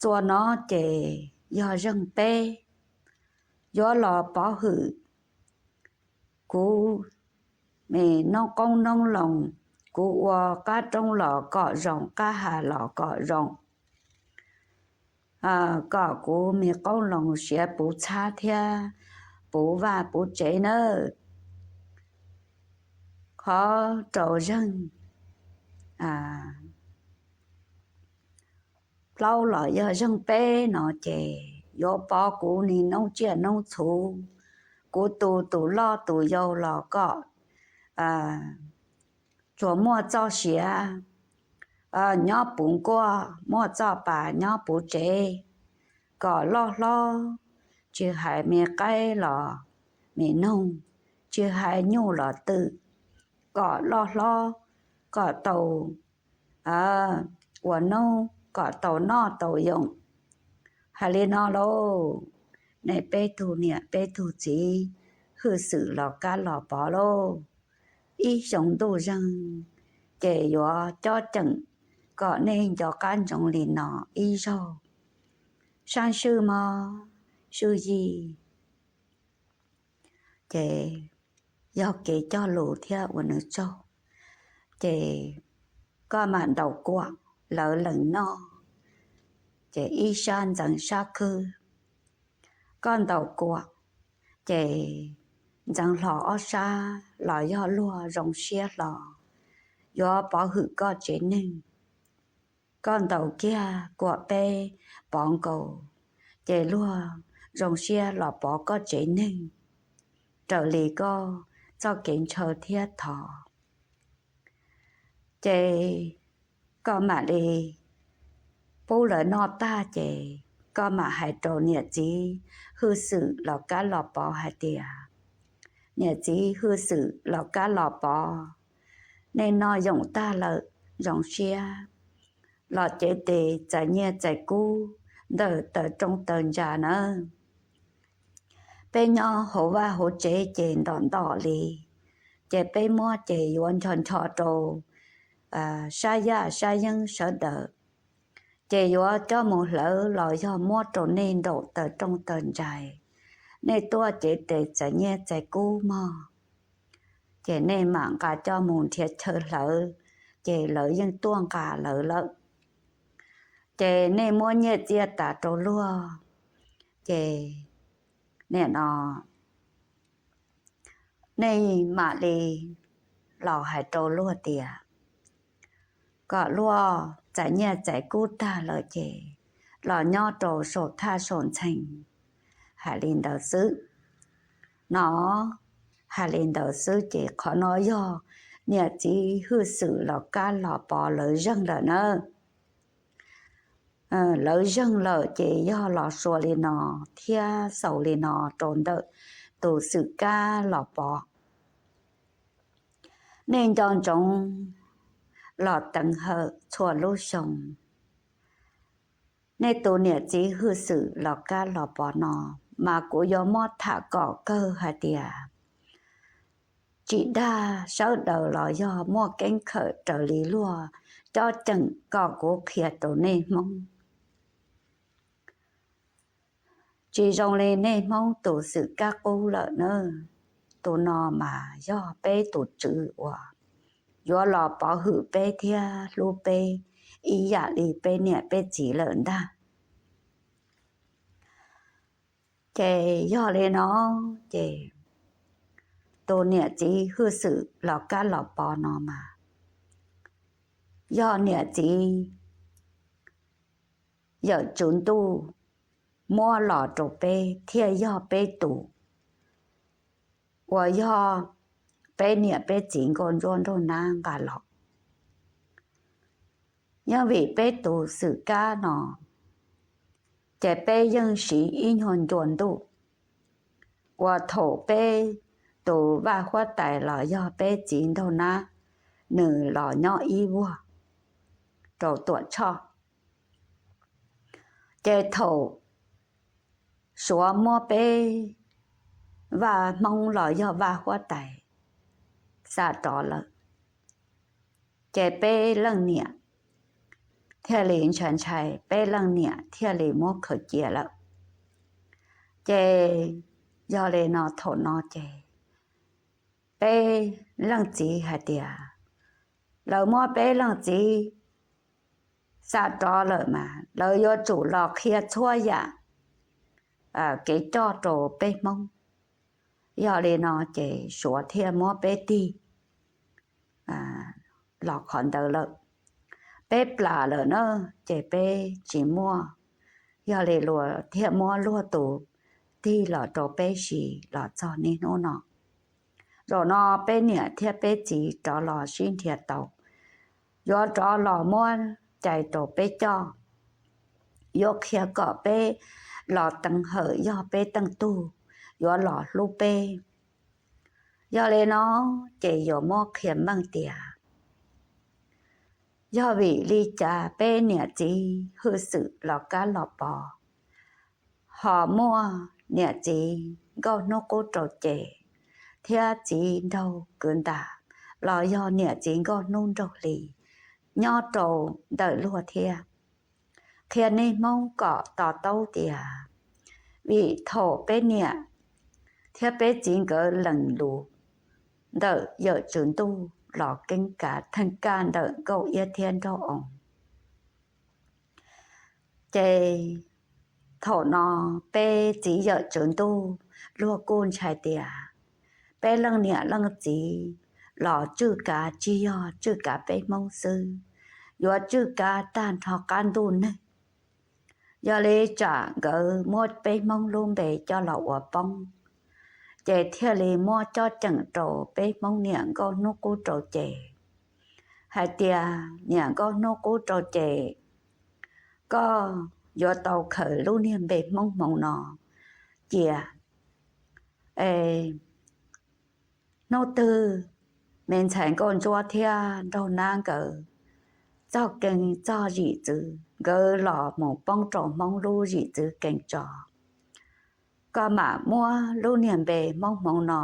Txuas no ces yog zeeg peb, yuav los pov hwm kuv me noob qoob noob loo, kuv ua qab roob los kom zoo, qab ha los kom zoo, kom kuv me qoob loo siav puv txhab thiab puv vaj puv tsev nawb. Qhov rau zeeg plaub los yog zeeg peb no ces yuav pov kuv me noob tsiaj noob txhu, kuv tus, tus loj tus yau los kom tsuas muaj txoj sia nyob puv nkuaj, muaj txoj pa nyob puv tsev, kom loj hlob, tsis hais me qaib los me noog, tsis hais nyuj los twm, kom loj hlob, kom tau ua noob, kom tau noj tau yoo. Hais li no lauj, nej peb tug niam peb tug txiv hwj xwm los kab los pov lauj. Ib xyoo ntuj zeeg ces yuav cob ceem kom nej nco qab ntsoov li no ib zaug. Saab swj mog, swj yig, ces yog kev cog lus thiab ua nws tsaug. Ces koj mam ntaus kuam lawv lees noj, ces ib sab ntxeev sab khwb. Koj ntaus kuam ces ntxeev hlo ob sab los yog luag zoo siab hlo, yuav pov hwm koj tsev neeg. Koj ntaus kiag kuam peb pov nkaus, ces luag zoo siab los pov koj tsev neeg raws li koj txoj kev ntshaw thiab thov. Ces koj mam li pub lawv noj tag ces koj mam hais rau niam txiv hwj xwm los kab los pov hais tias, niam txiv hwj xwm los kab los pov, nej noj yoo tag lawm zoo siab los cev tes txais nyiaj txais kub ntawm taws rooj taws ntsa nawb. Peb nyob hauv vaj hauv tsev ces ntom ntom li, ces peb muab ces yuav ncho ncho rau sab yaj sab yeeb sawv daws, ces yuav coj mus hlawv los yog muab rau nej nraum taws rooj taws ntsa, nej tuaj cev tes txais nyiaj txais kub mog. Ces nej mam nqa coj mus nrhiav chaw hlawv, ces lawv yeej tuaj nqa lawv lawm. Ces nej muab nyiaj txiaj tas rau luag, ces nim no nej mam li los hais rau luag tias kom luag txais nyiaj txais kub tag lawm ces los nyob rau saum thaj saum ntxhee. Hais li ntawd xwb no, hais li ntawd xwb ces qhov no yog niam txiv hwj xwm los kab los pov lawv zeeg lawm nawb. Lawv zeeg lawm ces yog los suav li no thiab xaus li no rau ntawm tus xwm kab los pov. Nej nco ntsoov los teev hawm txhua lub xyoo. Nej tus niam txiv hwj xwm los kab los pov no, mas kuv yuav muab tham kom kawg hais tias tsis dag sawv daws los yog muaj keeb khawm raws li luag cob ceem kom kuv qhia rau nej Hmoob. Tsis zoo li nej Hmoob tus xwm kab qub lawm nawb. Tus no mas yog peb tus tswv uas yuav los pov hwm peb thiab hlub peb ib yam li peb niam peb txiv lawm ntag. Ces yog li no, ces tus niam txiv hwj xwm los kab los pov no mas yog niam txiv yawm tswv ntuj muab los rau peb thiaj yog peb tus uas yog peb niam peb txiv nkauj ntsuab nraug nab nqa los. Yeej vim peb tus xwm kab no, ces peb yeej siv ib nyuag ncua ntuj uas thaum peb tus vaj huab tais los yog peb txiv nraug nab nws los nyob ib vuag rau Tuam Tshoj. Ces thaum Suav muab peb vaj Hmoob los yog vaj huab tais xa rov lawm, ces peb leej niam thiaj li ntshai ntshai, peb leej niam thiaj li muab khaws cia lawm. Ces yog li no thaum no ces peb leej txiv hais tias lawv muab peb leej txiv xa rov lawm mas lawv yuav tsum los qhia txhua yam kev coj rau peb Hmoob. Yog li no ces Suav thiaj muab peb tig los qhov ntawd lawm. Peb plam lawm na, ces peb tsis muaj, yog li luag thiaj muab luag tus tig los rau peb si los txog niaj hnub no. Zaum no peb niam thiab peb txiv rov los sib nrhiav tau, yuav rov los muab cai rau peb coj, yuav qhia kom peb los teev hawm yog peb teej tug, yuav los hlub peb. Yog li no ces yuav muab qhia meej tias yog vim li cas peb niam txiv hwj xwm los kab los pov, ho muaj niam txiv nkauj hnub qub rau ces thiab txiv nraug kwv ntas los yog niam txiv nkauj hnub nraug hli nyob rau ntawm luag thiab. Qhia nej Hmoob kom to taub tias vim thaum peb niam thiab peb txiv nkawd lees lus ntawm yawm tswv ntuj los keeb kav theej kaj ntawm nkauj iab thiab nraug oo. Ces thaum no peb txiv yawm tswv ntuj luag kuj ntshai tias peb leej niam leej txiv los tswj kav tsis yog tswj kav peb Hmoob xwb, yuav tswj kav tag nrho qab ntuj neeg. Yog li tsam nkawd muab peb Hmoob lub npe coj los ua poob, ces thiaj li muab cob ceem rau peb Hmoob niam nkauj hnub qub rau ces hais tias niam nkauj hnub qub rau ces koj yuav tau khaws lub niag npe Hmoob hmoov no cia. Es hnub twg me ntxhais nkauj ntsuab thiab nraug nab nkawd txog kees txog zim txwv, nkawd los mus poob rau Hmoob lub zim txwv kees tso, koj mam muab lub niag npe Hmoob hmoov no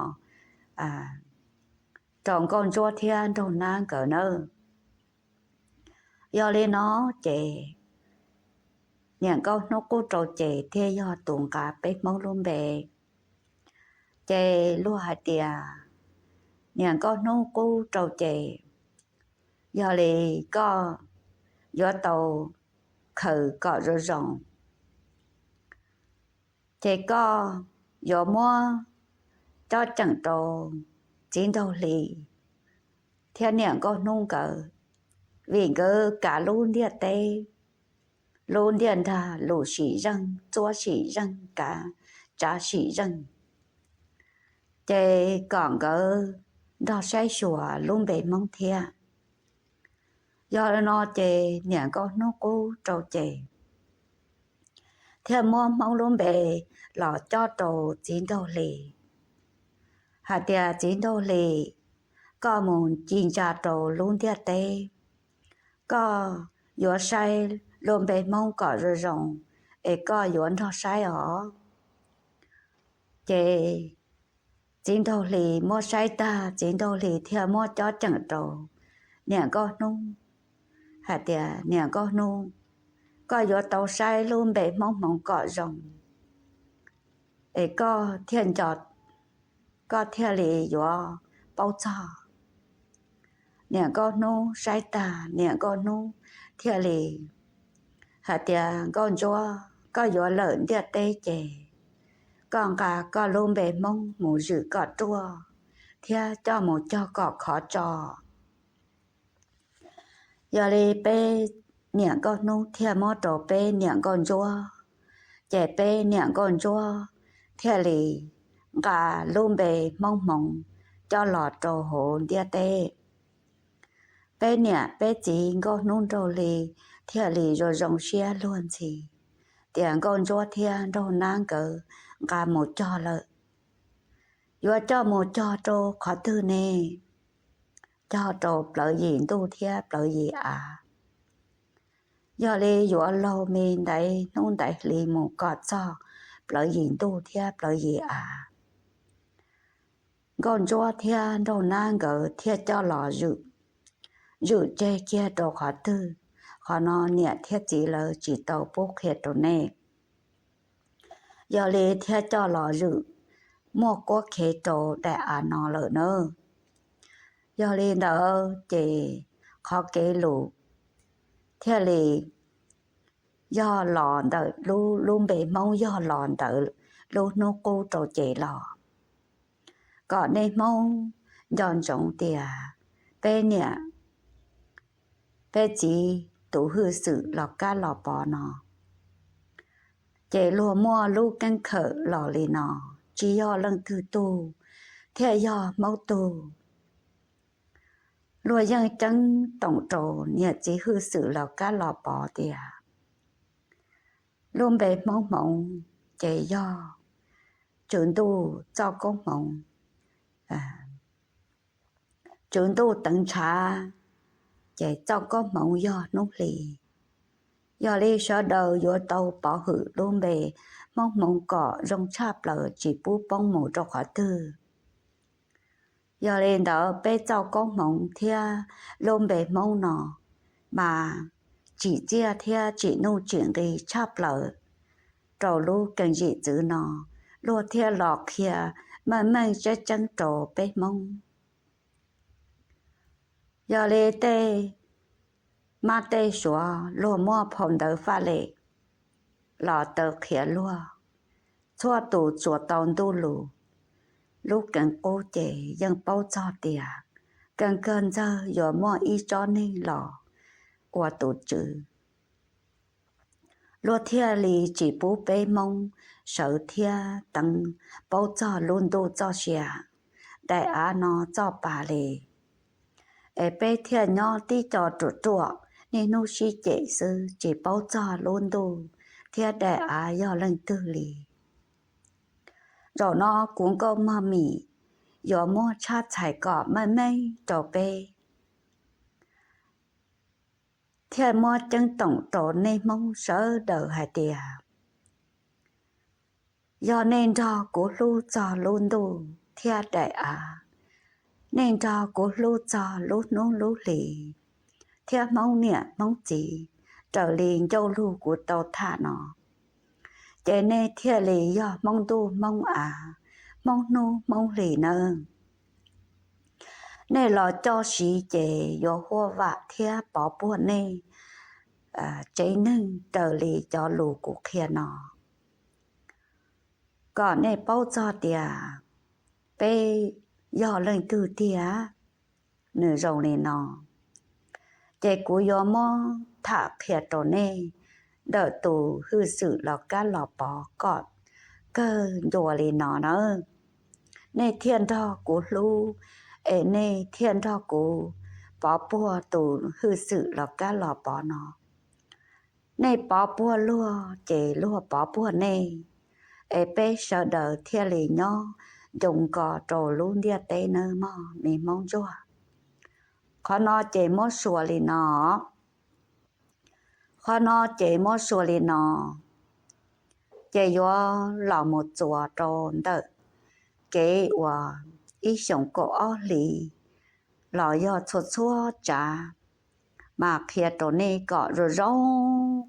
rau nkauj ntsuab thiab nraug nab nkawd nawb. Yog li no ces niam nkauj hnub qub rau ces thiaj yog tus nqa peb Hmoob lub npe. Ces luag hais tias niam nkauj hnub qub rau ces yog li koj yuav tau khaws kom zoo zoo, ces koj yuav muab cob ceem rau txiv nraug hli thiab niam nkauj hnub nkawd, vim nkawd kav lub ntiaj teb, lub ntiaj nrag lus sim zeej, txuab sim zeej, kav tsav sim zeej, ces kom nkawd nrog saib xyuas lub npe Hmoob thiab. Yog li no ces niam nkauj hnub qub rau ces thiaj muab Hmoob lub npe los cob rau txiv nraug hli, hais tias txiv nraug hli, koj mus ci ntsa rau lub ntiaj teb, koj yuav saib lub npe Hmoob kom zoo zoo, es koj yuav nrog saib os. Ces txiv nraug hli muab saib tag, txiv nraug hli thiaj muab cob ceem rau niam nkauj hnub, hais tias niam nkauj hnub, koj yuav tau saib lub npe Hmoob hmoov kom zoo, es koj thiaj nco, koj thiaj li yuav paub txog. Niam nkauj hnub saib tag, niam nkauj hnub thiaj li hais tias nkauj ntsuab, koj yuav lawm ntiaj teb ces koj nqa koj lub npe Hmoob mus zwm kom ruaj thiab coj mus cog kom khov tso. Yog li peb niam nkauj hnub thiaj muab rau peb niam nkauj ntsuab, ces peb niam nkauj ntsuab thiaj li nqa lub npe Hmoob hmoov coj los rau hauv ntiaj teb. Peb niam peb txiv nkauj hnub nraug hli thiaj li zoo zoo siab luag ntxhi tias nkauj ntsuab thiab nraug nab nkawd nqa mus cog lawm. Yuav coj mus cog rau qhov twg ne? Cog rau plawv yim ntuj thiab plawv yim av. Yog li yuav laug me ntaiv hnub ntaiv hli mus kom txog plawv yim ntuj thiab plawv yim av. Nkauj ntsuab thiab nraug nab nkawd thiaj coj los zwm, zwm tseg kiag rau qhov twg, qhov no niam thiab txiv lawv tsis tau pub qhia rau nej. Yog li thiaj coj los zwm muaj kuab khev rau daim av no lawm nawb. Yog li ntawd ces qhov kev lus thiaj li yog los ntawm lub, lub npe Hmoob yog los ntawm lub hnub qub rau ces los, kom nej Hmoob nco ntsoov tias peb niam peb txiv tus hwj xwm Los Kab Los Pov no ces luag muaj lub keeb khawm los li no, tsis yog leej twg tug, thiaj yog Hmoob tug. Luag yeej ceeb toom rau niam txiv hwj xwm Los Kab Los Pov tias lub npe Hmoob hmoov ces yog tswv ntuj txoj koob hmoov, tswv ntuj teev ntshav, ces txoj koob hmoov yog hnub hli. Yog li sawv daws yuav tau pov hwm lub npe Hmoob hmoov kom zoo tshaj plaws tsis pub poob mus rau qhov twg. Yog li ntawd peb txoj koob hmoov thiab lub npe Hmoob no mas tsim txiaj thiab tsim nuj tsim nqi tshaj plaws rau lub keeb zim txwv no, luag thiaj los qhia meej meej tseeb tseeb rau peb Hmoob. Yog li tej mab tej suav luag muaj phau ntawv faj lem los taw qhia luag, txhua tus tsuas tau ntuj lus, lub keeb qub ces yeej paub txog tias kawg kawg ntxawg yuav muaj ib tsob neeg los ua tus tswv. Luag thiaj li tsis pub peb Hmoob sawv thiab teev paub txog lub ntuj txoj sia, daim av no txoj pa li. Es peb thiaj nyob tib co ruam ruam niaj hnub sib cem xwb tsis paub txog lub ntuj thiab daim av yog leej twg li. Zaum no kuv Nkauj Mog Mim yuav muab tshab txhais kom meej meej rau peb, thiaj muab ceeb toom rau nej Hmoob sawv daws hais tias yog nej nrog kuv hlub txog lub ntuj thiab daim av, nej nrog kuv hlub txog lub hnub lub hli, thiab Hmoob niam Hmoob txiv raws li ncauj lug kuv tau tham no, ces nej thiaj li yog Hmoob ntuj Hmoob av, Hmoob hnub Hmoob hli nawb. Nej los coj siv ces yuav huaj vam thiab pov puag nej tsev neeg raws li cov lus kuv qhia no, kom nej paub txog tias peb yog leej twg tiag. Nws zoo li no, ces kuv yuav muab tham qhia rau nej ntawm tus hwj xwm Los Kab Los Pov kom kawg ncua li no nawb. Nej thiaj nrog kuv hlub, es nej thiaj nrog kuv pov puag tus hwj xwm Los Kab Los Pov no. Nej pov puag luag ces luag pov puag nej, es peb sawv daws thiaj li nyob ncoo nko rau lub ntiaj teb nawb mog me Hmoob ntsuag. Qhov no ces muab suas li no, qhov no ces muab suas li no, ces yuav los mus txuas rau ntawm kev uas ib xyoos kaum ob hlis los yog txhua txhua tsav, mas qhia rau nej kom zoo zoo,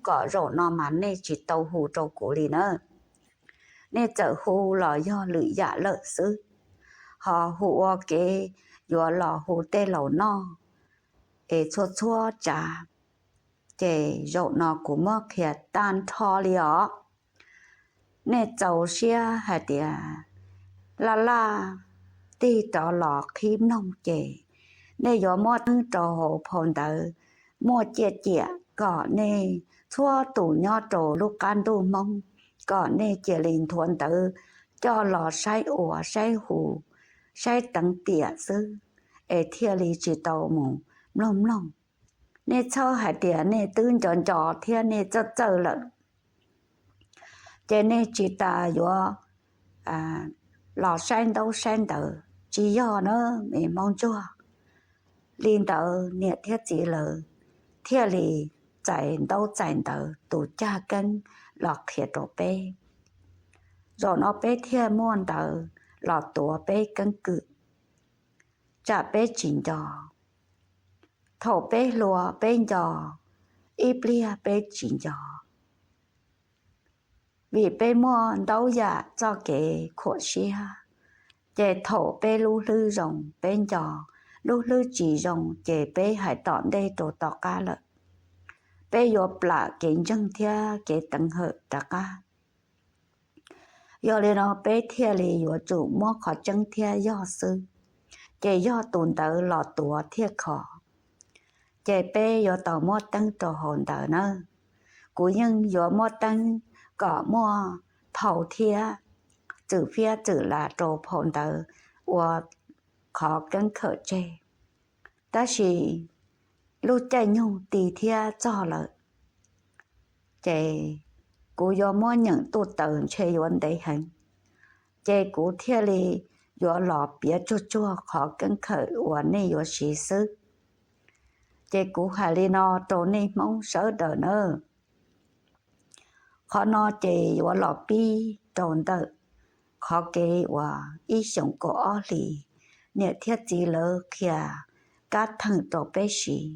kom zaum no mas nej tsis tau hu rau kuv li na. Nej txawm hu los yog lwm yam lawm xwb, ho hu ua kev yuav los hu tej laus noj es txhua txhua tsav, ces zaum no kuv muab qhia tag nrho li os. Nej txaus siab hais tias laj laj tig rov los qhib mloog ces nej yuav muab teeb rau hauv phau ntawv muaj ciaj ciam kom nej txhua tus nyob rau lub qab ntuj Hmoob, kom nej cia li nthuav ntawv coj los saib ua saib hu, saib teev tiam xwb, es thiaj li tsis tau mus mloog mloog. Nej txhob hais tias nej twb nco nco thiab nej txawj txawj lawm, ces nej tsis tas yuav los saib ntaub saib ntawv, tsis yog na me Hmoob ntsuag. Li ntawd niam thiab txiv lawv thiaj li txais ntaub txais ntawv tus caj keeb los qhia rau peb. Zaum no peb thiaj muaj ntawv los tuav peb keeb kwm, tsam peb tsis nco. Thaum peb hluas peb nco, ib pliag peb tsis nco, vim peb muaj ntau yam txoj kev khuam siab. Ces thaum peb lub hlwb zoo, peb nco, lub hlwb tsis zoo ces peb hais tom ntej rau tom qab lawm, peb yuav plam kev ntseeg thiab kev teev hawm rov qab. Yog li no peb thiaj li yuav tsum muab qhov tseeb thiab yog xwb, ces yog tus ntawd los tuav thiaj khov. Ces peb yuav tau muab teeb rau hauv ntawv nawb. Kuv yeej yuav muab teeb kom muaj phau thiab txwm fiab txwm las rau phau ntawv ua qhov keeb khawm tseg. Tab sis lub caij nyoog ti thiab txog lawm, ces kuv yuav muab nyeem tuj tawm ntshe yuav ntev heev, ces kuv thiaj li yuav los piav tsuag tsuag qhov keeb khawm uas nej yuav siv xwb. Ces kuv hais li no rau nej Hmoob sawv daws nawb. Qhov no ces yuav los pib rau ntawm qhov kev uas ib xyoos kaum ob hlis niam thiab txiv lawv qhia kab theem rau peb siv,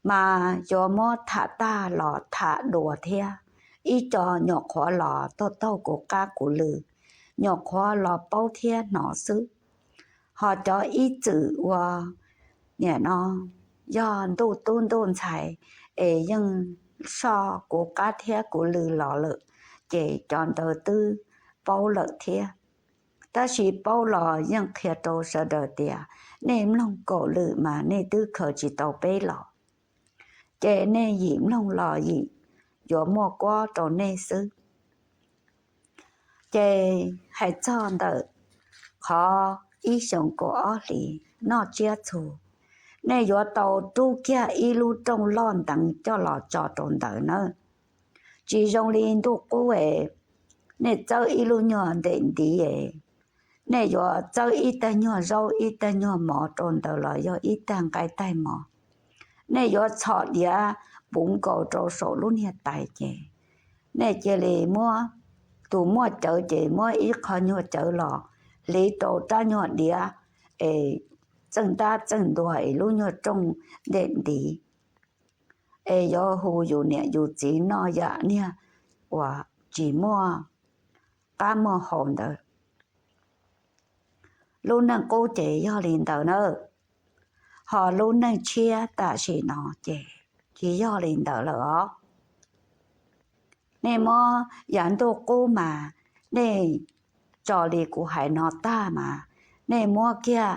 mas yuav muab tham tag los tham dua thiab. Ib co nyuam qhuav los taug taug kuv qab kuv lw, nyuam qhuav los paub thiab hnov xwb. Ho cov ib txwm ua niam no yog ntuj tub ntuj ntxhais es yeej soj kuv qab thiab kuv lw los lawm, ces cov ntawd twb paub lawm thiab. Tab sis paub los yeej qhia rau sawv daws tias nej mloog kaum lwm mas nej twb khaws tsis tau peb los, ces nej yim mloog los yim yuav muaj kuab rau nej xwb. Ces hais txog ntawm qhov ib xyoos kaum ob hlis noj tsiab txhu, nej yuav tau rub kiag ib lub rooj loj nteev coj los tso rau ntawd nawb. Tsis zoo li ntuj qub es nej txawb ib lub nyuag ntes ntiv es nej yuav txawb ib tag nyuag zaub ib tag nyuag mov rau ntawd los yog ib tag nqaij taig mov, nej yuav txhom diav puv nkaus rau saum lub niag tais ces nej cia li muab, tus muaj cawv ces muab ib qho nyuag cawv los hliv rau rab nyuag diav es txeej ntab txeej ntua es lub nyuag rooj ntes ntiv es yuav hu yus niam yus txiv noj yam niag uas tsis muaj qab muaj hau ntawd. Lub neej qub ces yog li ntawd nawb, ho lub neej tshiab tam sim no ces tsis yog li ntawd lawm os. Nej muab yav ntuj qub mas nej tso li kuv hais no tag mas nej muab kiag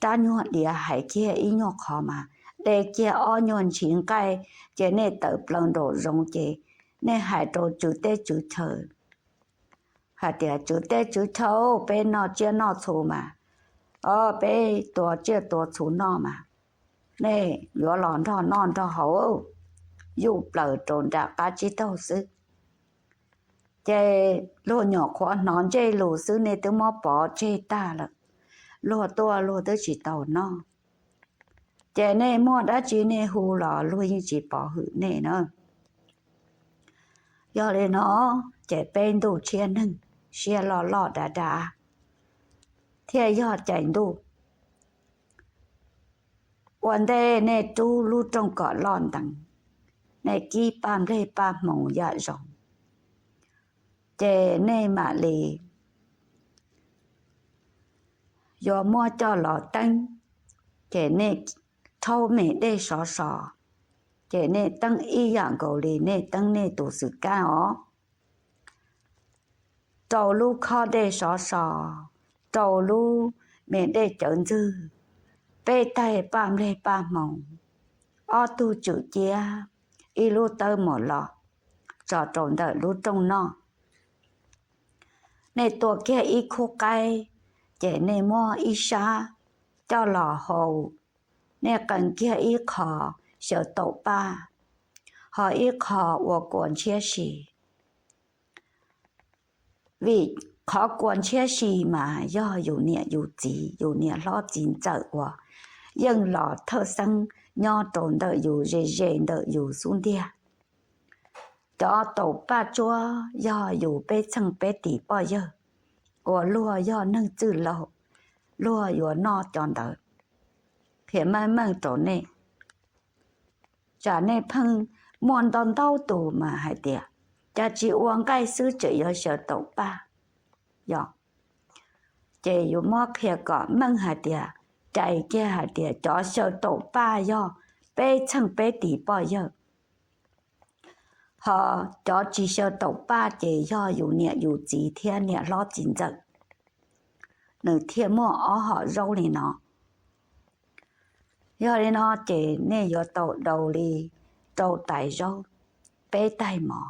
rab nyuag diav hais kiag ib nyuag qho mas de kiag ob nyuag ntsis nqaij ces nej tawm plaws nraum zoov ces nej hais rau tswv teb tswv chaw hais tias tswv teb tswv chaw, peb noj tsiab noj txhu mas, o, peb tua tsiaj tua txhu noj mas, nej yuav los nrog noj nrog haus, yuj plaws rau nram qab tsib taug xwb. Ces luag nyuam qhuav hnov ntsej lus xwb nej twb muab pov tseg tag lawm, luag tuaj luag twb tsis tau noj. Ces nej muaj dab tsi nej hu los luag yeej tsis pov hwm nej na. Yog li no ces peb ntuj tshiab neeg siab loj loj dav dav thiaj yog cai ntuj. Ua ntej nej rub lub rooj kom loj nteev, nej kib paj nplej paj hmoov yam zoo, ces nej mam li yuav muab coj los teeb, ces nej rhaub me dej sov so, ces nej teeb ib yam nkaus li nej teeb nej tus xwm kab os. Rau lub khob dej sov so, rau lub me dej cawv ntxwg, peb taig paj nplej paj hmoov, ob tug tswm ciab, ib lub tawb mus los tso rau ntawm lub rooj noj. Nej tua kiag ib khub qaib, ces nej muab ib sab coj los hau, nej qee kiag ib qho xyaw taum paj, ho ib qho ua kua ntshiab si. Vim qhov kua ntshiab si mas yog yus niam yus txiv yus niam hlob txiv ntxawm uas yeej los thawj xeeb nyob rau ntawm yus ze ze ntawm yus xub ntiag. Cov taum paj tsuab yog yus peb txheej peb tim poj yawg uas luag yog neeg txwj laug, luag yuav noj cov ntawd. Qhia meej meej rau nej, Cas nej pheej muaj ntau ntau tus mas hais tias, cas tsis ua nqaij xwb tseem yuav xyaw taum paj? Yog, ces yuav muab qhia kom meej hais tias, cais kiag hais tias cov xyaw taum paj yog peb txheej peb tis poj yawg, ho cov tsis xyaw taum paj ces yog yus niam yus txiv thiab niam hlob txiv ntxawm. Nws thiaj muaj ob hom zaub li no. Yog li no ces nej yuav tau daus li rau tais zaub, peb tais mov.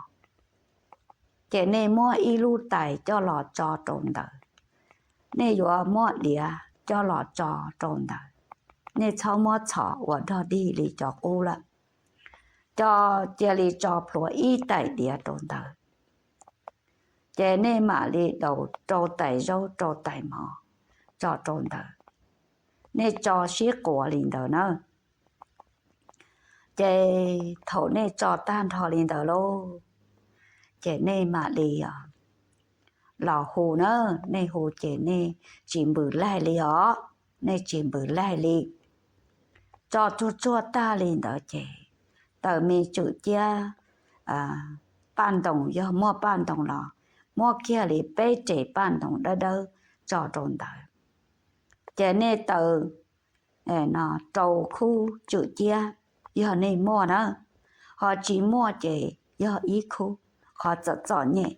Ces nej muab ib lub tais coj los tso rau ntawd, nej yuav muab diav coj los tso rau ntawd. Nej txhob muab txhom ua dog dig li cov qub lawm, coj cia li tso plhuav ib tais diav rau ntawd. Ces nej mam li daus rau tais zaub rau tais mov tso rau ntawd, nej tso sib quas li ntawd na. Ces thaum nej tso tag nrho li ntawd lauj, ces nej mam li los hu na. Nej hu ces nej tsis npws laig li os, nej tsis npws laig li. Tso tsuag tsuag tag li ntawd ces taws me tswm ciab paj ntoos, yog muaj paj ntoos los muab kiag li peb res paj ntoos dawb dawb tso rau ntawd. Ces nej taws no rau khub tswm ciab, yog nej muaj na, ho tsis muaj ces yog ib khub, qhov txom txom nyem.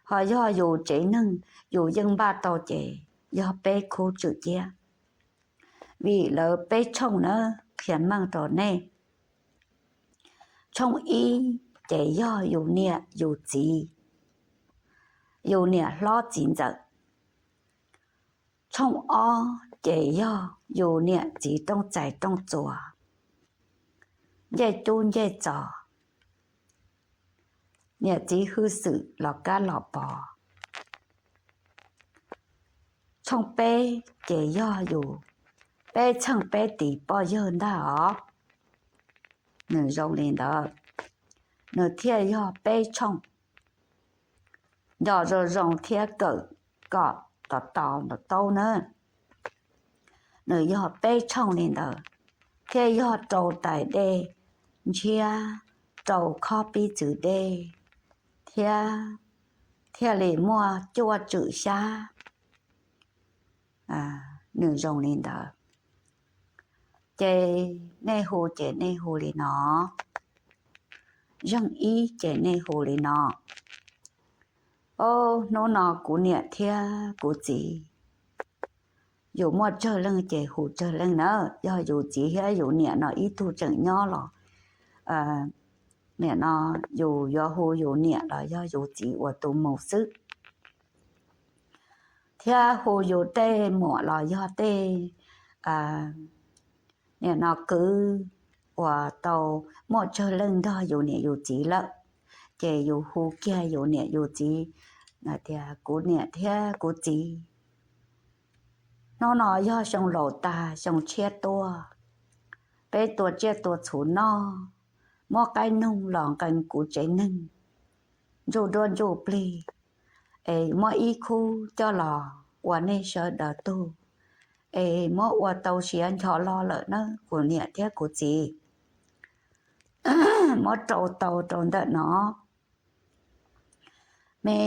Ho yog yus tsev neeg yus yeej npaj tau ces yog peb khub tswm ciab. Vim lawv peb tshooj na, qhia meej rau nej. Tshooj ib ces yog yus niam yus txiv, yus niam hlob txiv ntxawm. Tshooj ob ces yog yus niam txiv rooj txais rooj txuas, ncej cub ncej txos, niam txiv hwj xwm los kab los pov. Tshooj peb ces yog yus peb txheej peb tis poj yawg ntag os. Nws zoo li ntawd, nws thiaj yog peb tshooj. Nco zoo zoo thiab kawm kom tos tos ntaus taub na. Nws yog peb tshooj li ntawd, thiaj yog rau tais dej ntshiab, rau khob pib txwv dej, thiab thiaj li muaj cuaj tswm xyab. Nws zoo li ntawd. Ces nej hu ces nej hu li no. Zeej ib ces nej hu li no. Ob, hnub no kuv niam thiab kuv txiv, yus muaj tsawg leej ces hu tsawg leej na. Yog yus txiv thiab yus niam no ib tug tseem nyob los, nim no yus yuav hu yus niam los yog yus txiv ua tus mus xwb, thiab hu yus tej muam los yog tej nim no kwv uas tau muaj tsawg leej nrog yus niam yus txiv lawm, ces yus hu kiag yus niam yus txiv tias, kuv niam thiab kuv txiv, hnub no yog xyoo laus tag xyoo tshiab tuaj, peb tua tsiaj tua txhu noj, muab qaib noog los nqee kuv tsev neeg ntsuj duab ntsuj plig, es muab ib khub coj los ua nej sawv daws tug, es muab ua tau siav ncho lo lawm nawb kuv niam thiab kuv txiv. Muab rau tau rau ntawm no, me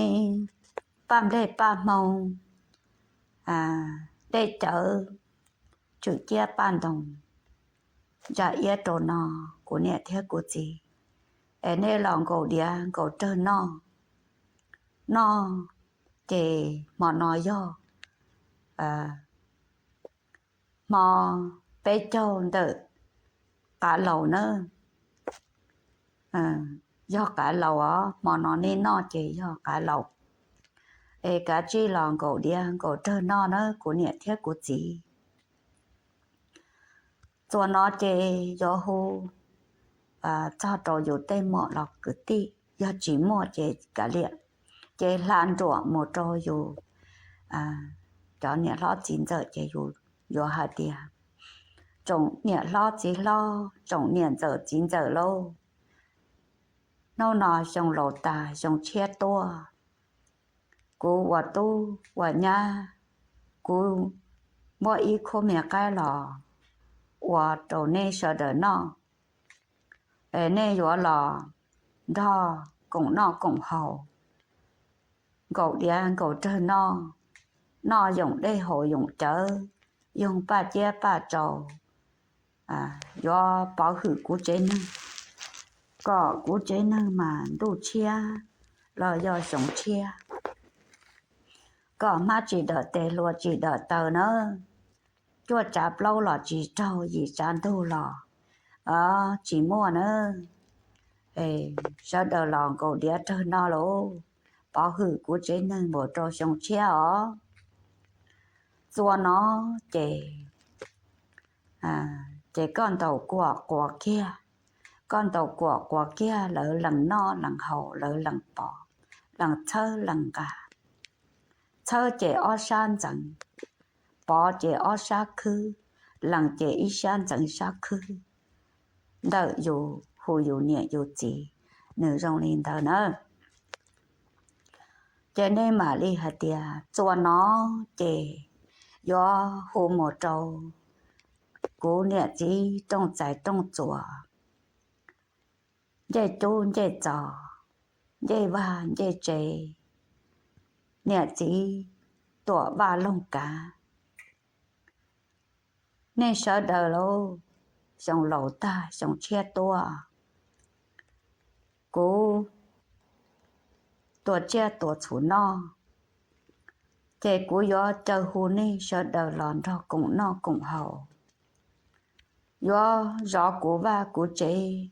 paj nplej paj hmoo, dej cawv, tswm ciab paj ntoos, ntsa iab rau no kuv niam thiab kuv txiv, es nej los nkaus diav nkaus rawg noj. Noj ces hmo no yog hmo peb caug ntawm qav laus na. Yog qav laus os, hmo no nej noj ces yog qav laus. Es kav tsij los nkaus diav nkaus rawg noj na kuv niam thiab kuv txiv. Txuas no ces yuav hu txog rau yus tej muam los kwv tij, yog tsis muaj ces kav liam, ces hla nruam mus rau yus cov niam hlob txiv ntxawm ces yus yuav hais tias, tsoom niam hlob txiv hlob, tsoom niam ntxawm txiv ntxawm lauj, hnub no xyoo laus tas xyoo tshiab tuaj, kuv ua tub ua nyab, kuv muab ib khub me qaib los ua rau nej sawv daws noj. nej yuav los nrog koom noj koom haus, nkaum diav nkaum rawg noj, noj yoom dej haus yoom cawv, yoog paj ciab paj tsaus, yuav pov hwm kuv tsev neeg, kom kuv tsev neeg mas ntuj tshiab los yog xyoo tshiab, kom hmab tsis dawm tes hlua tsis dawm taw nawb, cuaj tsav plaub los tsis raug, yim tsav ntug los tsis muaj nawb. Sawv daws los nkaum diav rawg noj lauj, pov hwm kuv tsev neeg npaum rau xyoo tshiab os. Txua no ces, ces koj ntaus kuam quas kiag, koj ntaus kuam quas kiag, lawv lees noj lees haus, lawv lees pov, lees txhawb lees nqa. Txhawb ces ob sab ntxeev, pov ces ob sab khwb, lees ces ib sab ntxeev sab khwb. Ntawm yus hu yus niam yus txiv, nws zoo li ntawd na. Ces nej mam li hais tias txua no ces yuav hu mus rau kuv niam txiv rooj txais rooj txuas, ncej cub ncej txos, ncej vaj ncej tsev, niam txiv tuam vaj loog kav. Nej sawv daws lauj, xyoo laus tag xyoo tshiab tuaj, kuv tua tsiaj tua txhuv noj, ces kuv yuav caw hu nej sawv daws los nrog koom noj koom haus, yuav zov kuv vaj kuv tsev,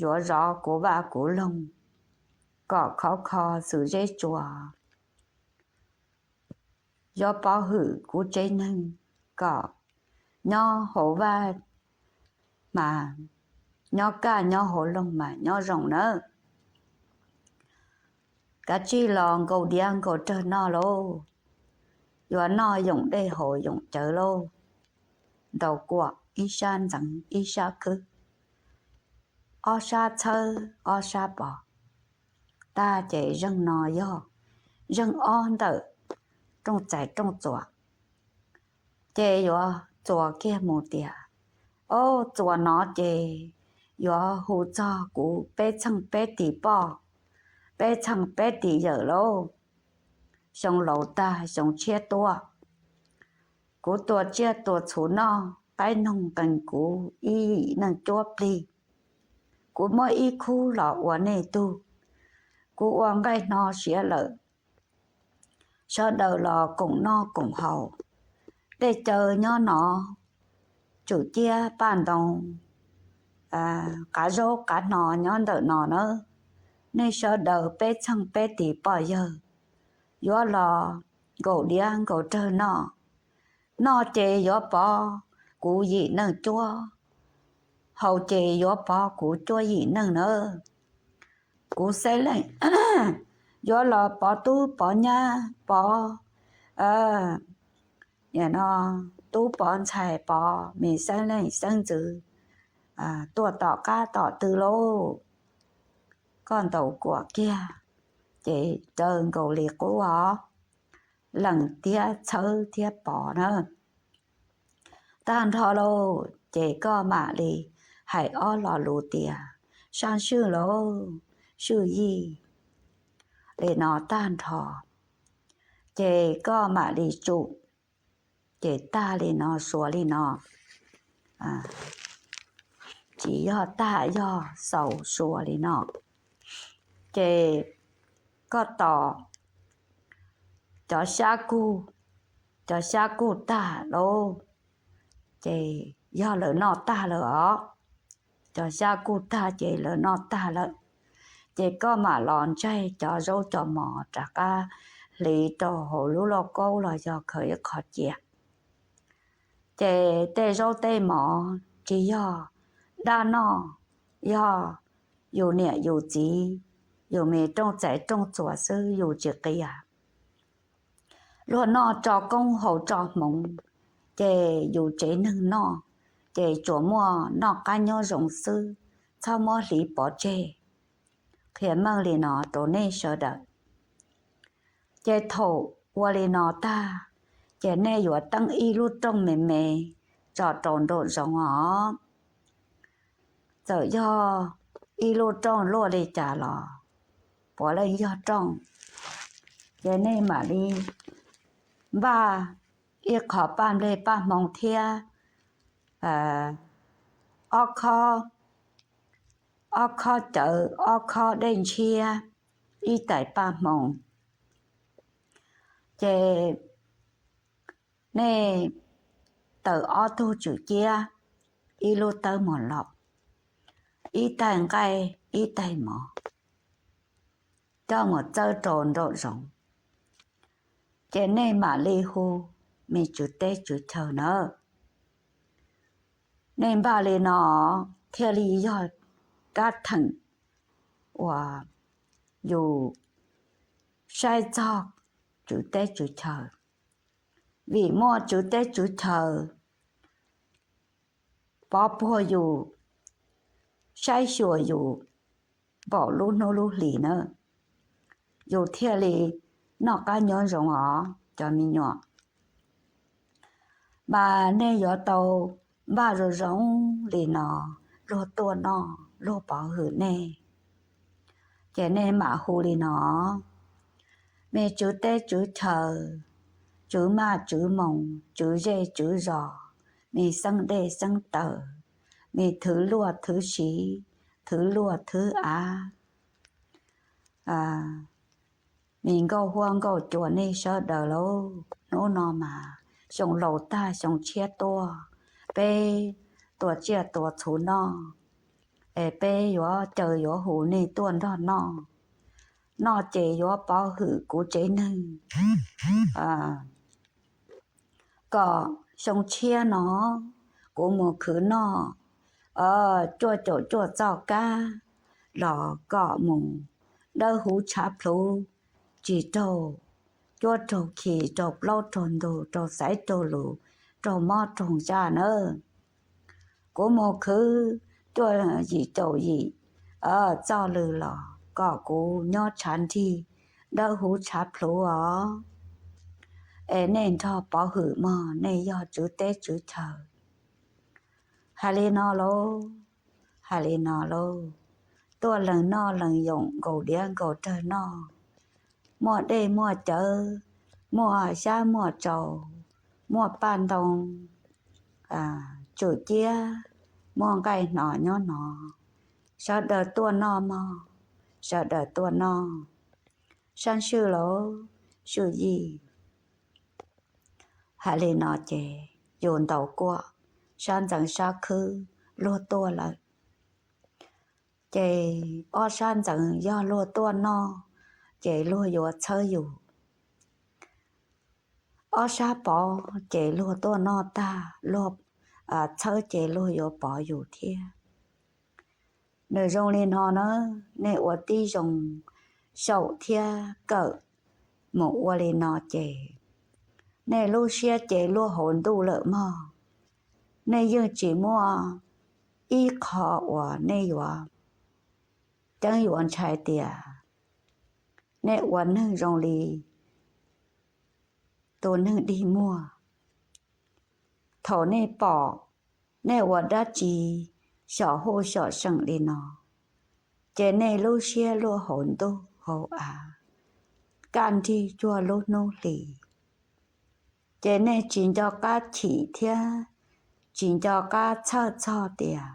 yuav zov kuv vaj kuv loog, kom khov kho xwm zeb tsua, yuav pov hwm kuv tsev neeg kom nyob hauv vaj mas nyob kaj, nyob hauv loog mas nyob zoo nawb. Kav tsij los nkaus diav nkaus rawg noj lauj, yuav noj yoom dej haus yoom cawv lauj. Ntaus kuam ib sab ntxeev ib sab khwb, ob sab txhawb ob sab pov, tag ces zeeg no yog zeeg ob ntawm rooj txais rooj txuas. Ces yuav txuas kiag mus tias, ob, txuas no ces yuav hu txog kuv peb txheej peb tis poj, peb txheej peb tis yawm lauj. Xyoo laus tag xyoo tshiab tuaj, kuv tua tsiaj tua txhuv noj, qaib noog qees kuv ib yim neej cuab plig. Kuv muab ib khub los ua nej tug, kuv ua nqaij hno siav lawm. Sawv daws los koom noj koom haus, dej cawv nyob no, tswm ciab paj ntoo, qav zaub qav hno nyob ntawm no na. Nej sawv daws peb txheej peb tis poj yawg yuav los nkaum diav nkaum rawg noj. Noj ces yuav pov kuv yim neej cuab, haus ces yuav pov kuv cuab yim neej nawb. Kuv xeeb leej yuav los pov tub pov nyab, pov tub pov ntxhais, pov me xeeb leej xeeb ntxwv tuaj tom qab tom twg lauj. Koj ntaus kuam kiag ces raws nkaus li qub os, lees thiab txhawb thiab pov na. Tag nrho lauj ces koj mam li hais ob lo lus tias, sab swj lauj, swj yij, li no tag nrho. Ces koj mam li tsum, ces tag li no, suav li no. Tsis yog tag, yog xaus suav li no. Ces koj tos cov xyab kuj, cov xyab kuj tag lauj, ces yog lawv noj tag lawm os. Cov xyab kuj tag ces lawv noj tag lawm, ces koj mam los ntsaig cov zaub cov mov rov qab hliv rau hauv lub lauj kaub los yog khaws ib qho cia. Ces tej zaub tej mov tsis yog dab noj, yog yus niam yus txiv, yus me rooj txais rooj txuas xwb, yus tsis qias. Luag noj tso koob haus tso hmoov, ces yus tsev neeg noj, ces tsuas muaj noj qab nyob zoo xwb, txhob muab hliv pov tseg. Qhia meej li no rau nej sawv daws. Ces thaum ua li no tag, ces nej yuav teeb ib lub rooj me me tso rau nraum zoov os. txawm yog ib lub rooj luaj li cas los puav leej yog rooj, ces nej mam li npaj ib qho paj nplej paj hmoov thiab ob khob, ob khob cawv, ob khob dej ntshiab, ib tais paj hmoov. Ces nej taws ob tug tswm ciab, ib lub tawb mos laum, ib tais nqaij, ib tais mov, coj mus txawb rau nraum zoov. Ces nej mam li hu me tswv teb tswv chaw nawb. Nej npaj li no thiaj li yog kab theem uas yus saib txog tswv teb tswv chaw, vim muaj tswv teb tswv chaw pov puag yus, saib xyuas yus npaum lub hnub lub hlis na, yus thiaj li noj qab nyob zoo os cov me nyuam. Mas nej yuav tau npaj zoo zoo li no, luag tuaj noj luag pov hwm nej, ces nej mam hu li no: Me tswv teb tswv chaw, tswv maj tswv moos, tswv zej tswv zos, me xeeb dej xeeb taws, me thwv luaj thwv siv, thwv luaj thwv av, me nkauj huab nkauj cua nej sawv daws lauj, hnub no mas xyoo laus tag xyoo tshiab tuaj, peb tua tsiaj tua txhu noj, es peb yuav caw yuav hu nej tuaj nrog noj. Noj ces yuav pov hwm kuv tsev neeg kom xyoo tshiab no kuv mus khwv noj cuaj caum cuaj txoj kab los kom mus dawb huv tshav plhuav, tsis raug cuab raug khi, raug plaub raug ntug, raug xaiv raug lus, raug mob raug zaj nawb. Kuv mus khwv cuaj yim caum yim txoj lw los kom kuv nyob tshav nrig dawb huv tshav plhuav os. Es nej nrog pov hwm mog, nej yog tswv teb tswv chaw. Hais li no lauj, hais li no lauj, tuaj lees noj lees yoom nkaus diav nkaus dawg noj, muaj dej muaj cawv, muaj xyab muaj tsaus, muaj paj ntoo, tswm ciab, muaj nqaij hno nyob no, sawv daws tuaj noj mog, sawv daws tuaj noj, saib swj lauj, swj yij. Hais li no ces yus ntaus kuaj, sab ntxeev sab khwb luag tuaj lawm. Ces ob sab ntxeev yog luag tuaj noj ces luag yuav txhawb yus, ob sab pov ces luag tuaj noj tag, luag txhawb ces luag yuav pov yus thiab. Nws zoo li no na, nej ua tib zoo xyaum thiab kawm mus ua li no ces nej lub siab ces luaj hauv ntuj lawm mog. Nej yeej tsis muaj ib qho uas nej yuav ceeb yuav ntshai tias nej ua neeg zoo li tus neeg dig muag. Thaum nej pom nej ua dab tsi xyom huj xyom seem li no, ces nej lub siab luaj hauv ntuj hauv av, kaj nrig cuag lub hnub hlis. Ces nej tsis nco qab chim thiab tsis nco qab txhawj txog tias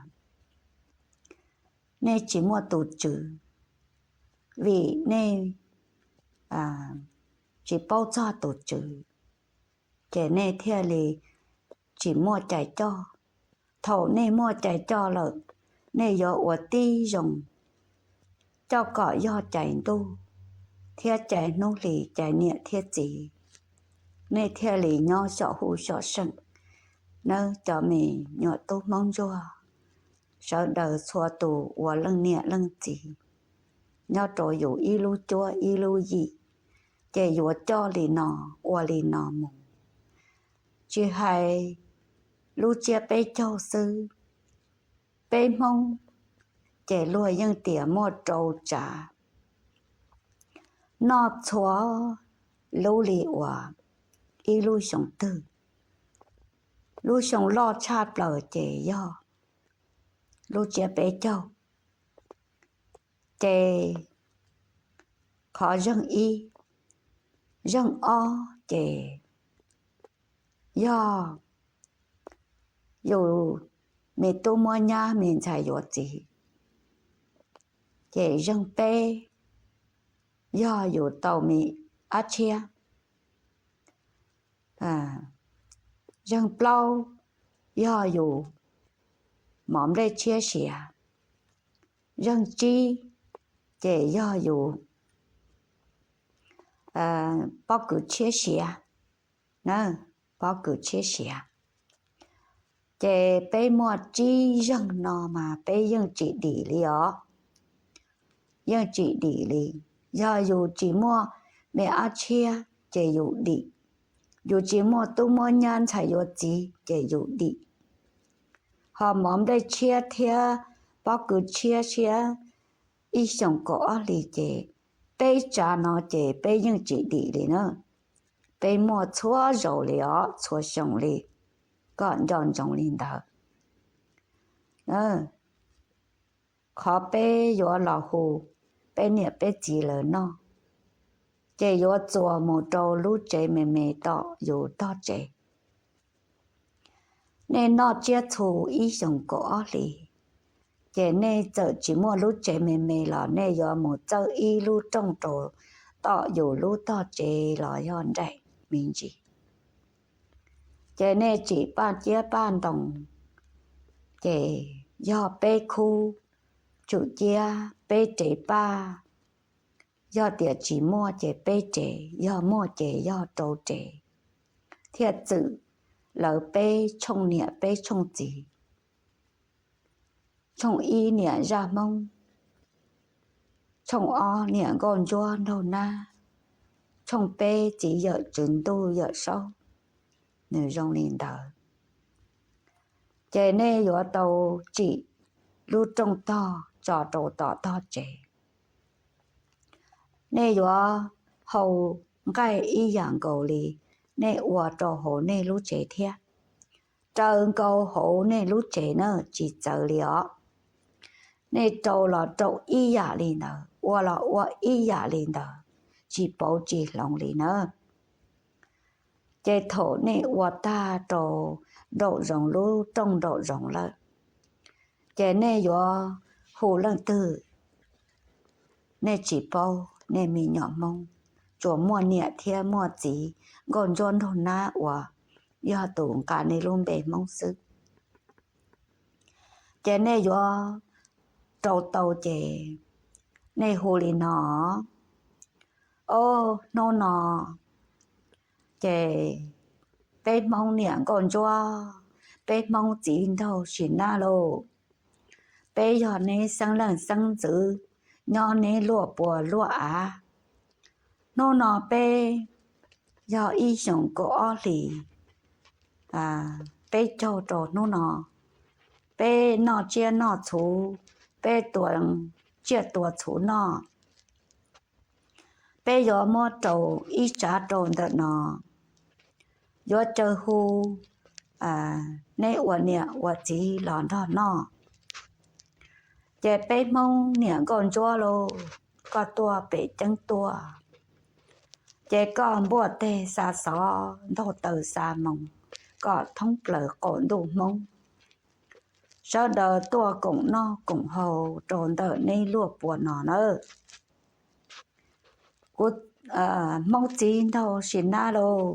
nej tsis muaj tus tswv, vim nej tsis paub txog tus tswv, ces nej thiaj li tsis muaj cai coj. Thaum nej muaj cai coj lawm, nej yuav ua tib zoo coj kom yog cai ntuj thiab cai hnub hlis, cai niam thiab txiv, nej thiaj li nyob xyom huj xyom seem. Nawb cov me nyuam tub Hmoob ntsuag, sawv daws txhua tus ua leej niam leej txiv, nyob rau yus ib lub cuab ib lub yim, ces yuav coj li no, ua li no mus. Tsis hais lub tsiab peb caug xwb, peb Hmoob ces luag yeej tias muaj rau tsav, noj txhua lub li uas ib lub xyoo twg. Lub xyoo loj tshaj plaws ces yog lub tsiab peb caug. Ces qhov zeeg ib, zeeg ob ces yog yus me tub muab nyab me ntxhais yuav txiv. Ces zeeg peb yog yus tau me ab tshiab. Zeeg plaub yog yus mov nplej tshiab siav. Zeeg tsib ces yog yus pob kws tshiab siav na, pob kws tshiab siav. Ces peb muaj tsib zeeg no mas peb yeej tsis dim li os. Yeej tsis dim li. Yog yus tsis muaj me ab tshiab ces yus dim. Yus tsis muaj tub muab nyab ntxhais yuav txiv ces yus dim. Ho mov nplej tshiab thiab pob kws tshiab siav ib xyoos kaum ob hlis ces peb tsav no ces peb yeej tsis dim li na. Peb muaj txhua zaus li os, txhua xyoo li. Koj nco ntsoov li ntawd. Qhov peb yuav los hu peb niam peb txiv lawv noj, ces yuav txuas mus rau lub tsev me me tom yus tog tsev. Nej noj tsiab txhu ib xyoos kaum ob hlis, ces nej txawm tsis muaj lub tsev me me los nej yuav mus txawb ib lub rooj rau tom yus lub tog tsev los yog nraim me ntsis. Ces nej tsim paj ciab paj ntoos, ces yog peb khub tsum ciab peb rev paj, yog tias tsis muaj ces peb rev, yog muaj ces yog rau rev, thiaj txwm lawv peb tshooj niam peb tshooj txiv. Tshooj ib niam zaj Hmoob, tshooj ob niam nkauj ntsuab nraug nab, tshooj peb txiv yawm tswv ntuj yawm saub, nws zoo li ntawd. Ces nej yuav tau tsim lub rooj tog tso rau tom tog tsev. Nej yuav hau nqaij ib yam nkaus li nej ua rau hauv nej lub tsev thiab, raws nkaus hauv nej lub tsev na, tsis txawv li os. Nej rau los rau ib yam li ntawd, ua los ua ib yam li ntawd, tsis pauv tsis hloov li na. Ces thaum nej ua tag rau nraum zoov lub rooj nraum zoov lawm, ces nej yuav hu leej twg, nej tsis paub, nej me nyuam Hmoob, tsuas muaj niam thiab muaj txiv nkauj ntsuab nraug nab uas yog tus nqa nej lub npe Hmoob xwb. Ces nej yuav rau tau ces nej hu li no: Au, hnub no ces peb Hmoob niam nkauj ntsuab, peb Hmoob txiv nraug sim nab lauj, peb yog neb xeeb leej xeeb ntxwv nyob neb luaj puas luaj av. Hnub no peb yog ib xyoos kaum ob hlis peb caug rau hnub no, peb noj tsiaj noj txhuv, peb tua tsiaj tua txhuv noj. Peb yuav muab rau ib tsav rau ntawm no, yuav caw hu neb ua niam ua txiv los nrog noj. Ces peb Hmoob niam nkauj ntsuab lauj, koj tuaj pem ceeb tuaj, ces koj npuaj teg xa xov ntaug taw xa moos kom thoob plaws qaum ntuj Hmoob, sawv daws tuaj koom noj koom haus rau ntawm neb luaj puas no nawb. Kuv Hmoob txiv nraug sim nab lauj,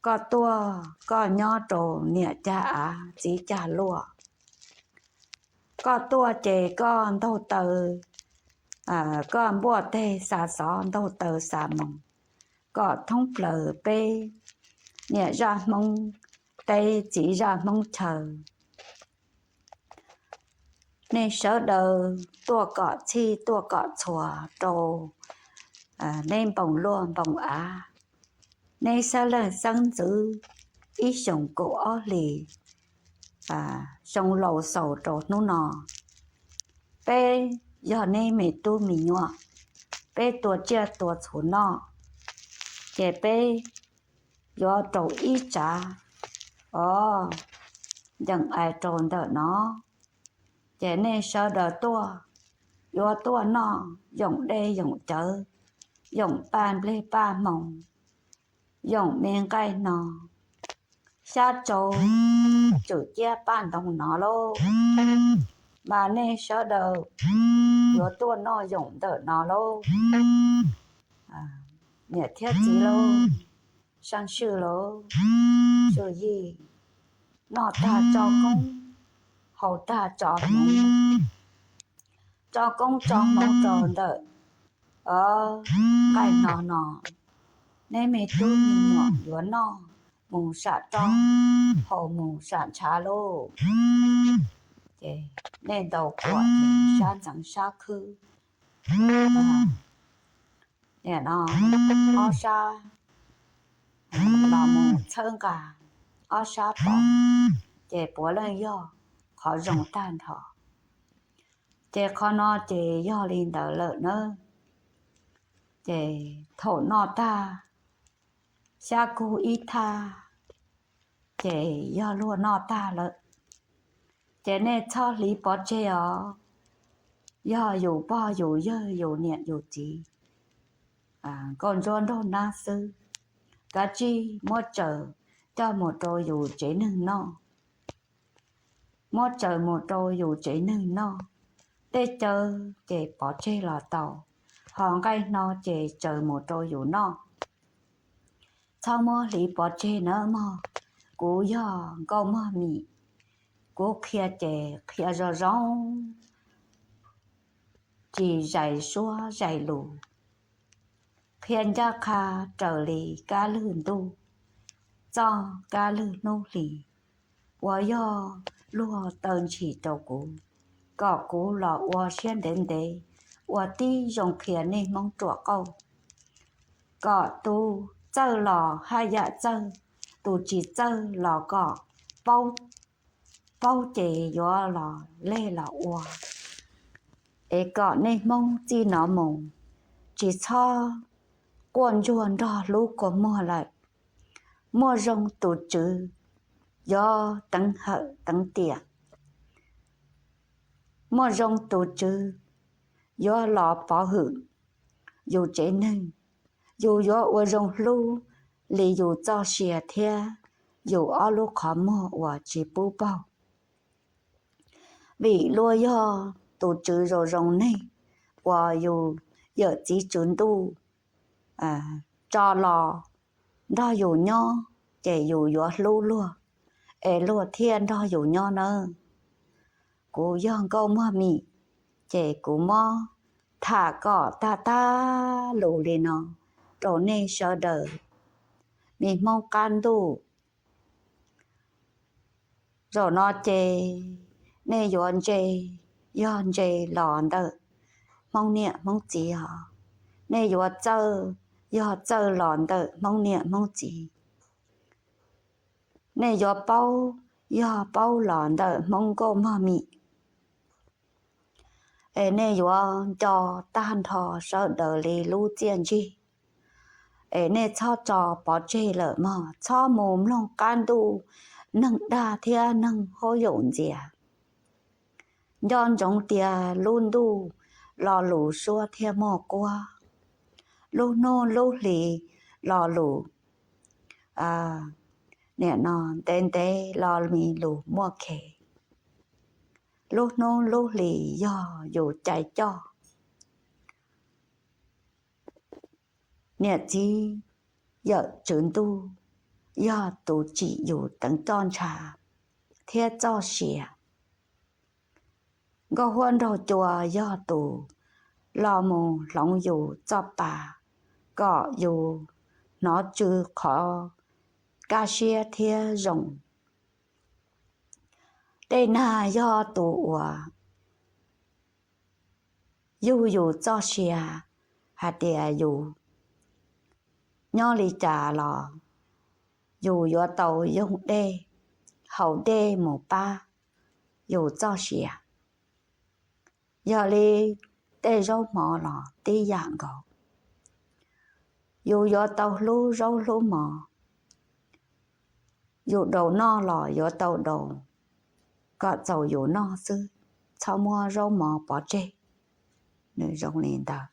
koj tuaj koj nyob rau niam cag av txiv cag luaj, koj tuaj ces koj ntaug taw, koj npuaj teg xa xov ntaug taw xa moos kom thoob plaws peb niam zaj Hmoob teb txiv zaj Hmoob chaw. Nej sawv daws tuaj kom txhij tuaj kom txhua rau neb npoo luaj npoo av, neb xeeb leej xeeb ntxwv ib xyoos kaum ob hlis, xyoo laus xaus rau hnub no, peb yog neb me tub me nyuam, peb tua tsiaj tua txhuv noj, ces peb yuav rau ib tsav os, ncees ais rau ntawm no. Ces nej sawv daws tuaj, yuav tuaj noj yoom dej yoom cawv, yoom paj nplej paj hmoov, yoom me nqaij hno, xyab tsau, tswm ciab paj ntoo no lauj. Mas nej sawv daws yuav tuaj noj yoom ntawm no lauj. Niam thiab txiv lauj, saib swm lauj, swm yij, noj tag tso koob, haus tag tso hmoov, tso koob tso hmoov rau ntawm nqaij hno no. Neb me tub me nyuam yuav noj mus sam roj, haus mus sam ntshav lauj. Ces nej ntaus kuam ces sab ntxeev sab khwb, nim no ob sab los mus txhawb nqa, ob sab pov, ces puav leej yog qhov zoo tag nrho. Ces qhov no ces yog li ntawd lawm nawb. Ces thaum noj tag, xyab kug ib thaj, ces yog luag noj tag lawm. Ces nej txhob hliv pov tseg os. Yog yus pog yus yawg yus niam yus txiv, nkauj ntsuab nraug nab xwb, kav tsij muab tsaws coj mus rau yus tsev neeg noj. Muab tsaws mus rau yus tsev neeg noj. Dej cawv ces pov tseg los tau, ho nqaij hno ces tsaws mus rau yus noj. Txhob muab hliv pov tseg nawb mog. Kuv yog Nkauj Mog Mim, kuv qhia ces qhia zoo zoo, tsis zais suab zais lus, qhia ncaj qha raws li kab lwg ntuj, txoj kab lwg hnub hlis, uas yog luag taw ntshis rau kuv, kom kuv los ua siab ntev ntev, ua tib zoo qhia nej Hmoob ruam qauj, kom tus txawj los haj yam txawj, tus tsis txawj los kom paub, paub ces yuav los leg los ua, es kom nej Hmoob txij no mus tsis txhob quaj ntsuag nrog hlub kua muag lawm. Muaj zoo tus Tswv yuav teev hawm teev tiam, muaj zoo tus Tswv yuav los pov hwm yus tsev neeg, yus yuav ua zoo hlub li yus txoj sia thiab yus ob lub qhov muag uas tsis pub paug. Vim luag yog tus Tswv zoo zoo neeg uas yus yawm txiv Tswv Ntuj tso los nrog yus nyob, ces yus yuav hlub luag, es luag thiaj nrog yus nyob nawb. Kuv yog Nkauj Mog Mim, ces kuv muab tham kom tag tag lus li no rau nej sawv daws me Hmoob qab ntuj. Zaum no ces nej yuav ntse, yog ntse los ntawm Hmoob niam Hmoob txiv os. Nej yuav txawj, yog txawj los ntawm Hmoob niam Hmoob txiv. Nej yuav paub, yog paub los ntawm Hmoob Nkauj Mog Mim. Es nej yuav nco tag nrho sawv daws li lub txiaj ntsig. Es nej txhob tso pov tseg lawm mog, txhob mus mloog qab ntuj neeg dag thiab neeg huab yaum ntxias. Nco ntsoov tias lub ntuj lo lus suab thiaj muaj kuab, lub hnub lub hlis lo lus, nim no ntev ntev lo mi lus muaj khev, lub hnub lub hlis yog yus cai coj. Niam txiv yawm Tswv Ntuj yog tus tsim yus teev txoj ntshav thiab txoj sia. Nkauj huab nraug cua yog tus los mus hloov yus txoj pa kom yus hnov tsw qhov kaj siab thiab zoo. Dej nag yog tus uas yug yus txoj sia hais tias yus nyob li cas los yus yuav tau yoog dej, haus dej mus pab yus txoj sia. Yog li tej zaub mov los tib yam nkaus, yus yuav tau hlub zaub hlub mov, yus daus noj los yuav tau daus kom txaus yus noj xwb. txhob muab zaub mov pov tseg. Nws zoo li ntawd.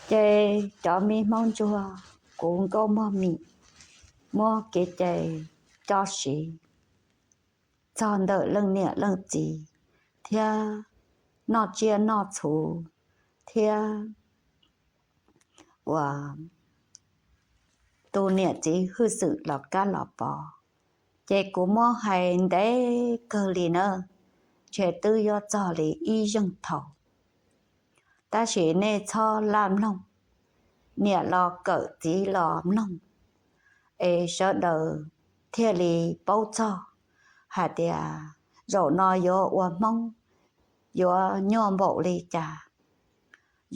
Ces cov me Hmoob Ntsuag, kuv Nkauj Mog Mim, muab kev cai coj siv txog ntawm leej niam leej txiv thiab noj tsiaj noj txhu thiab uas tus niam txiv hwj xwm los kab los pov, ces kuv muab hais ntev kawg li na, ntshe twb yuav txog li ib zeeg thaum. Tab sis nej txhob laj mloog, niam los kawm txiv los mloog, es sawv daws thiaj li paub txog hais tias zaum no yuav ua Hmoob yuav nyuaj npaum li cas,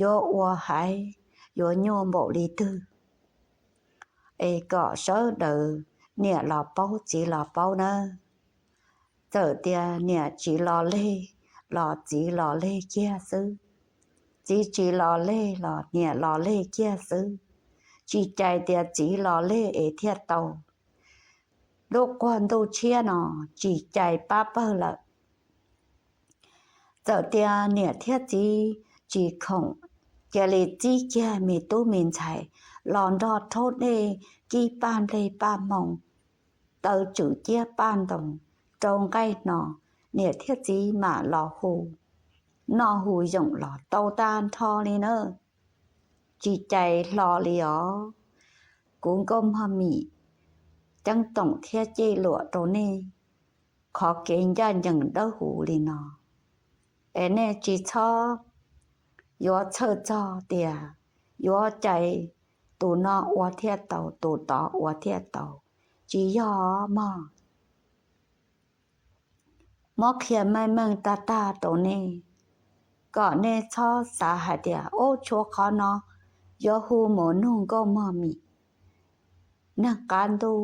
yuav ua haiv yuav nyuaj npaum li twg, es kom sawv daws niam los paub txiv los paub nawb. Txawm tias niam tsis los leg los txiv los leg kiag xwb, txiv tsis los leg los niam los leg kiag xwb, tsis cais tias txiv los leg es thiaj tau. Lub quag ntuj tshiab no tsis cais pab pawg lawm. Txawm tias niam thiab txiv tsis khoom, cia li txib kiag me tub me ntxhais los nrog rhaub dej, kib paj nplej paj hmoo, taw tswm ciab paj ntoos rau nqaij hno, niam thiab txiv mam los hu, noj hu yoom los tau tag nrho li na. Tsis cais hlo li os. Kuv Nkauj Mog Mim ceeb toom thiab cem luam rau nej qhov kev ncaj ncees dawb huv li no, es nej tsis txhob yuav txhawj txog tias yuav cais tus no ua thiaj tau, tus tod ua thiaj tau. Tsis yog mog. Muab qhia meej meej tag tag rau nej, kom nej txhob xav hais tias ub tshuav qhov no yuav hu mus nug Nkauj Mog Mim, neeg qab ntuj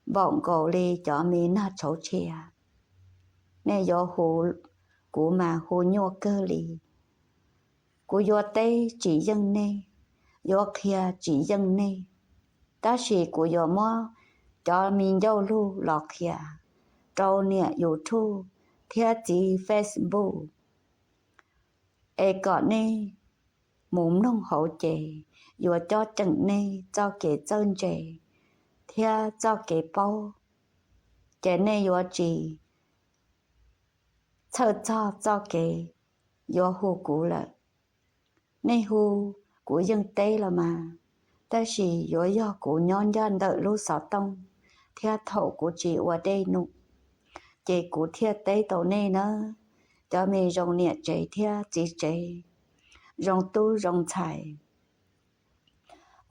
npaum nkaus li cov me nag tshauv tshia. Nej yuav hu kuv mas hu nyuaj kawg li. Kuv yuav teb tsis yeej nej, yuav qhia tsis yeej nej, tab sis kuv yuav muab cov me ncauj lug los qhia rau niam YouTube thiab txiv Facebook, es kom nej mus mloog hauv ces yuav cob ceem nej txoj kev txawj ntse thiab txoj kev paub, ces nej yuav tsis txhawj txog txoj kev yuav hu kuv lawm. Nej hu, kuv yeej teb los mas, tab sis yuav yog kuv nyob ncaj ntawm lub xov tooj thiab thaum kuv tsis ua dej num, ces kuv thiaj teb tau nej nawb. Cov me zoo niam tsev thiab txiv tsev, zoo tub zoo ntxhais,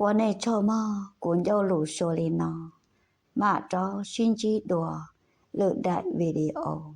ua nej tsaug mog. Kuv ncauj lus suav li no, mam rov sib ntsib dua lwm daim video.